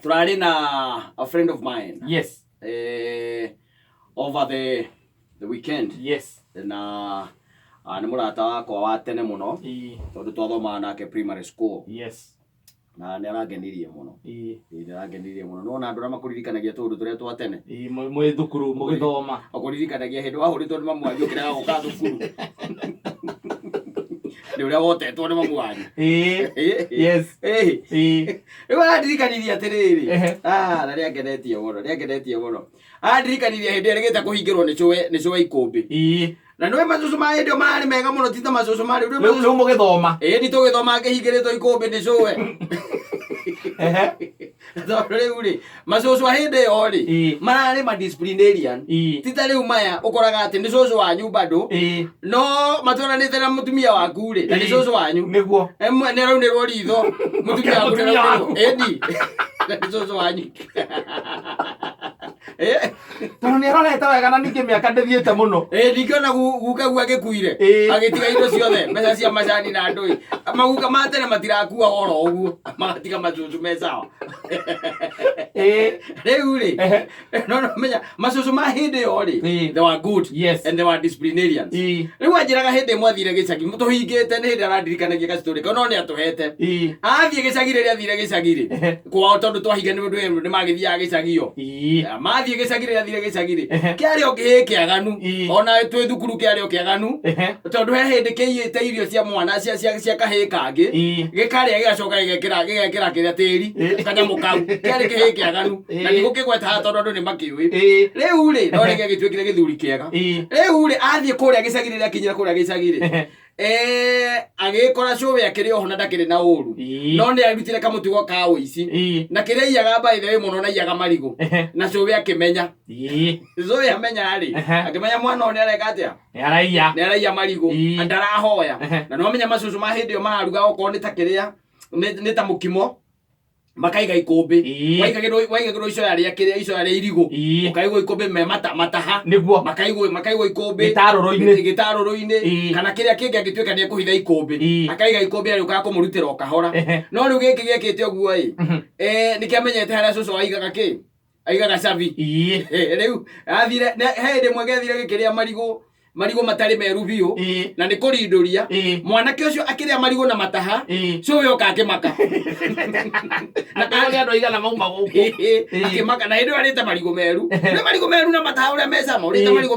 Tũrarĩ na a friend of mine over the weekend. Na nĩ mũrata wakwa wa tene mũno tondũ twathomaga nake primary school. Na nĩ arangenirie mũno. Ĩĩ, nĩ arangenirie mũno. Nĩwona andũ arĩa makũririkanagia tũũndũ tũrĩa twa tene. Ĩĩ, mwĩ thukuru mũgĩthoma. Akũririkanagia hĩndĩ wahũrĩtwo nĩ mamu wanyu ũkĩrega gũka thukuru. Nĩ ũrĩa wotetwo nĩ mamu wanyu. Rĩu arandirikanirie atĩrĩrĩ. Ah, na nĩangenetie mũno, nĩangenetie mũno. Arandirikanirie hĩndĩ ĩrĩa rĩgĩte kũhingĩrwo nĩ cũwe, nĩ cũwe ikũmbĩ. Na nĩũĩ macũcũ ma hĩndĩ ĩyo mararĩ mega mũno ti ta macũcũ ma rĩu. Rĩu Rĩu rĩu mũgĩthoma. Ĩĩ ni tũgĩthoma ngĩhingĩrĩtwo ikũmbĩ nĩ cũwe. Tondũ rĩu rĩ, macũcũ a hĩndĩ ĩyo rĩ, mararĩ ma disciplinarian. Ti ta rĩu maya ũkoraga atĩ nĩ cũcũ wanyu bado. No matwaranĩte na mũtumia waku rĩ, na nĩ cũcũ wanyu. Nĩguo. Emwe nĩ araunĩrwo ritho. Mũtumia waku nĩ Mũtumia araunĩrwo. waku. Ĩni. Na nĩ cũcũ wanyu. Tondũ nĩ arorete wega na ningĩ mĩaka ndĩthiĩte mũno. Ĩĩ ningĩ ona guka gu agĩkuire. Agĩtiga indo ciothe, mbeca cia macani na ndũĩ. Maguka ma tene matirakua oro ũguo, magatiga macũcũ me sawa. Rĩu rĩ, no no menya macũcũ ma hĩndĩ ĩyo rĩ, they were good and they were disciplinarians. Rĩu anjĩraga hĩndĩ ĩmwe athire gĩcagi, tũhingĩte nĩ hĩndĩ arandirikanagia gacitorĩ kau no nĩ atũhete. Athiĩ gĩcagi rĩrĩa athire gĩcagi rĩ, kwao tondũ twahinga nĩ ũndũ nĩ magĩthiaga gĩcagi o. Mathiĩ gĩcagi rĩrĩa athire gĩcagi rĩ, kĩarĩ o kĩhĩĩ kĩaganu. Ona twĩ thukuru kĩarĩ o kĩaganu. Tondũ he hĩndĩ kĩiyĩte irio cia mwana cia kahĩĩ kangĩ. Gĩkarĩa gĩgacoka gĩgekĩra kĩrĩa tĩri kanyamũ kau. Kĩarĩ kĩhĩĩ kĩaganu. Na ndigũkĩgweta haha tondũ andũ nĩ makĩũĩ. Rĩu rĩ, no rĩngĩ gĩtuĩkire gĩthuri kĩega. Rĩu rĩ, athiĩ kũrĩa gĩcagi rĩrĩa akinyire kũrĩa gĩcagi rĩ, agĩkora cũwe akĩrĩ oho na ndakĩrĩ na ũru. No nĩ arutire kamũtugo ka ũici. Na kĩrĩa aiyaga by the way mũno na aiyaga marigũ. Na cũwe akĩmenya. Cũwe amenya rĩ, akĩmenya mwana ũyũ nĩ areka atĩa? Nĩ araiya. Nĩ araiya marigũ. Na ndarahoya. Na nĩ wamenya macũcũ ma hĩndĩ ĩyo mararuga okorwo nĩ ta kĩrĩa, nĩ ta mũkimo. Makaiga ikũmbĩ. Waigagĩrwo icoya rĩa kĩrĩa, icoya rĩa irigũ. Ũkaigwo ikũmbĩ me mataha. Nĩguo. Makaigwo ikũmbĩ. Gĩtarũrũ-inĩ. Gĩtarũrũ-inĩ. Kana kĩrĩa kĩngĩ angĩtuĩka nĩ ekũhitha ikũmbĩ. Akaiga ikũmbĩ arĩũkaga kũmũrutĩra o kahora. No rĩu gĩkĩ gĩekĩte ũguo ĩ, nĩ kĩamenyete harĩa cũcũ aigaga kĩ? Aigaga cabi. Rĩu athire, he hĩndĩ ĩmwe gĩathire gĩkĩrĩa marigũ, marigũ matarĩ meru biũ. Na nĩ kũrindũria. Mwanake ũcio akĩrĩa marigũ na mataha, cũwe oka akĩmaka. Na nĩ andũ aigana mauma gũkũ. Akĩmaka na hĩndĩ ĩyo arĩte marigũ meru. Nĩ marigũ meru na mataha ũrĩa me cama, ũrĩte marigũ.